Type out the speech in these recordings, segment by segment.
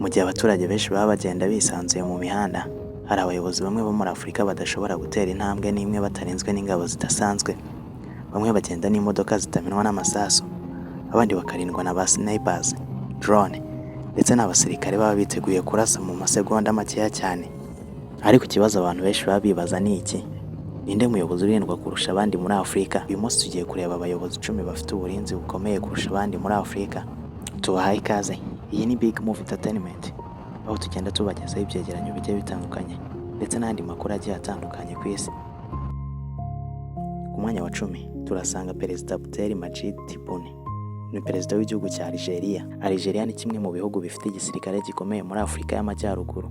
Mu gihe abaturage benshi baba bagenda bisanzuye mu mihanda, hari abayobozi bamwe bo muri Afurika badashobora gutera intambwe n'imwe batarinzwe n'ingabo zidasanzwe. Bamwe bagenda n'imodoka zitamenwa n'amasasu, abandi bakarindwa na ba snipers, drone ndetse n'abasirikare baba biteguye kurasa mu masegonda makeya cyane. Ariko ikibazo abantu benshi baba bibaza ni iki: ninde muyobozi urindwa kurusha abandi muri Afurika? Uyu munsi tugiye kureba abayobozi 10 bafite uburinzi bukomeye kurusha abandi muri Afurika. Tubahaye ikaze. Iyi ni Big Move Entertainment, aho tugenda tubagezaho ibyegeranyo bigiye bitandukanye ndetse n'andi makuru agiye atandukanye ku isi. Ku mwanya wa 10 turasanga Perezida Abdelmadjid Tebboune. Ni perezida w'igihugu cya Algeria. Algeria ni kimwe mu bihugu bifite igisirikare gikomeye muri Afurika y'Amajyaruguru.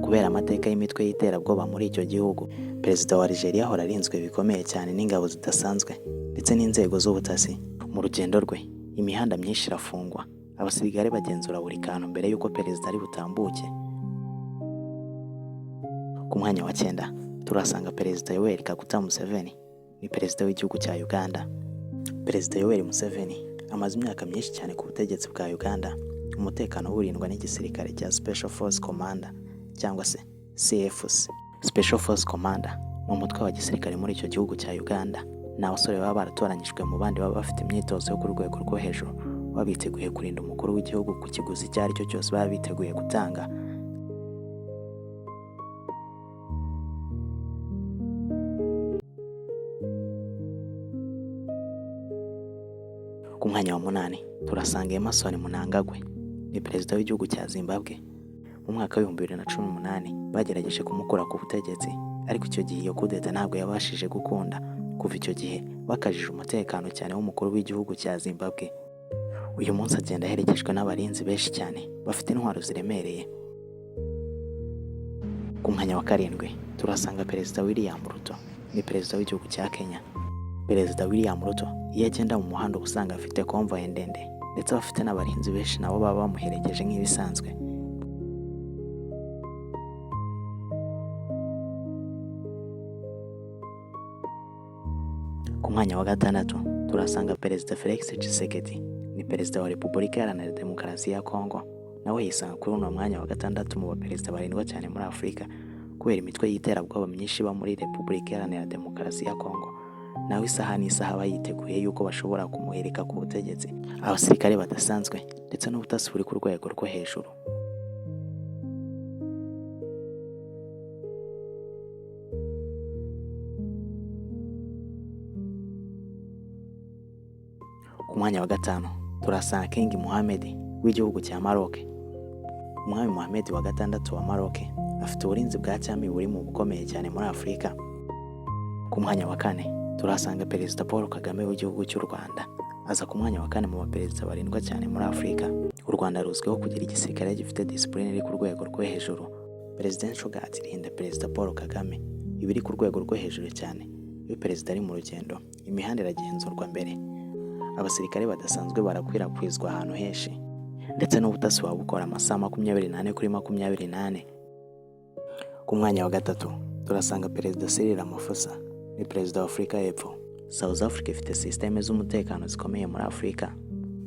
Kubera amateka y'imitwe y'iterabwoba muri icyo gihugu, perezida wa Algeria ahora arinzwe bikomeye cyane n'ingabo zidasanzwe ndetse n'inzego z'ubutasi. Mu rugendo rwe, imihanda myinshi irafungwa, abasirikare bagenzura buri kantu mbere y'uko perezida ari butambuke. Ku mwanya wa 9 turasanga Perezida Yoweri Kaguta Museveni, ni perezida w'igihugu cya Uganda. Perezida Yoweri Museveni amaze imyaka myinshi cyane ku butegetsi bwa Uganda. Umutekano we urindwa n'igisirikare cya Special Force Command cyangwa se CFC. Special Force Command ni umutwe wa gisirikare muri icyo gihugu cya Uganda. Ni abasore baba baratoranyijwe mu bandi baba bafite imyitozo yo ku rwego rwo hejuru, baba biteguye kurinda umukuru w'igihugu ku kiguzi icyo ari cyo cyose baba biteguye gutanga. Ku mwanya wa 8 turasanga Emmerson Mnangagwa, ni perezida w'igihugu cya Zimbabwe. Mu mwaka wa 2018 bagerageje kumukura ku butegetsi, ariko icyo gihe iyo kudeta ntabwo yabashije gukunda. Kuva icyo gihe bakajije umutekano cyane w'umukuru w'igihugu cya Zimbabwe. Uyu munsi agenda aherekejwe n'abarinzi benshi cyane bafite intwaro ziremereye. Ku mwanya wa 7 turasanga Perezida William Ruto, ni perezida w'igihugu cya Kenya. Perezida William Ruto iyo agenda mu muhanda uba usanga afite convoy ndende, ndetse abafite n'abarinzi benshi nabo baba bamuherekeje nk'ibisanzwe. Ku mwanya wa 6 turasanga Perezida Felix Tshisekedi, ni perezida wa Repubulika Iharanira Demokarasi ya Kongo. Nawe yisanga kuri uno mwanya wa 6 mu baperezida barindwa cyane muri Afurika kubera imitwe y'iterabwoba myinshi iba muri Repubulika Iharanira Demokarasi ya Kongo. Nawe isaha n'isaha aba yiteguye yuko bashobora kumuhirika ku butegetsi. Abasirikare badasanzwe ndetse n'ubutasi buri ku rwego rwo hejuru. Ku mwanya wa 5 turasanga King Mohammed w'igihugu cya Maroc. Umwami Mohammed wa 6 wa Maroc afite uburinzi bwa cyami buri mu bukomeye cyane muri Afurika. Ku mwanya wa 4 turasanga Perezida Paul Kagame w'igihugu cy'u Rwanda. Aza ku mwanya wa 4 mu baperezida barindwa cyane muri Afurika. U Rwanda ruzwiho kugira igisirikare gifite discipline iri ku rwego rwo hejuru. Presidential Guard irinda Perezida Paul Kagame iba iri ku rwego rwo hejuru cyane. Iyo perezida ari mu rugendo, imihanda iragenzurwa mbere. Abasirikare badasanzwe barakwirakwizwa ahantu henshi, ndetse n'ubutasi buba bukora amasaha 24 kuri 24. Ku mwanya wa 3 turasanga Perezida Cyril Ramaphosa, ni perezida wa Afurika y'Epfo. South Africa ifite sisiteme z'umutekano zikomeye muri Afurika.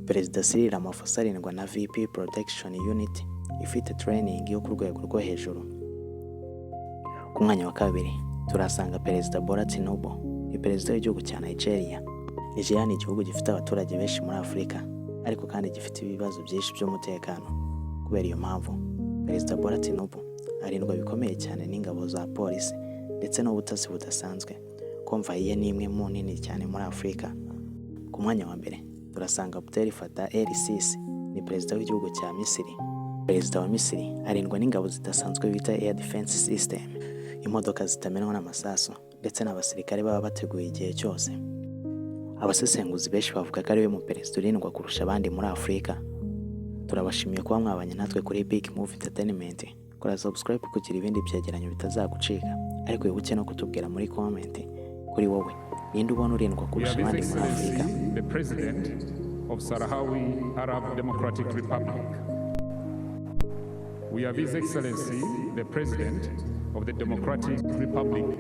Perezida Cyril Ramaphosa arindwa na VP Protection Unit ifite training yo ku rwego rwo hejuru. Ku mwanya wa 2 turasanga Perezida Bola Tinubu, ni perezida w'igihugu cya Nigeria. Nigeria ni igihugu gifite abaturage benshi muri Afurika, ariko kandi gifite ibibazo byinshi by'umutekano. Kubera iyo mpamvu, Perezida Bola Tinubu arindwa bikomeye cyane n'ingabo za polisi ndetse n'ubutasi budasanzwe. Convoy ye ni imwe mu nini cyane muri Afurika. Ku mwanya wa 1 turasanga Abdel Fattah el-Sisi, ni perezida w'igihugu cya Misiri. Perezida wa Misiri arindwa n'ingabo zidasanzwe bita Air Defense System, imodoka zitamenwa n'amasasu ndetse n'abasirikare baba bateguye igihe cyose. Abasesenguzi benshi bavuga ko ariwe mu perezida urindwa kurusha abandi muri Afurika. Turabashimiye kuba mwabanye natwe kuri Big Move Entertainment. Kora subscribe kugira ibindi byegeranyo bitazagucika, ariko wibuke no kutubwira muri comment kuri wowe ninde ubona urindwa We kurusha have His abandi muri Afurika. Excellency, the President of Sahrawi Arab Democratic Republic. We have His Excellency, the President of the Democratic Republic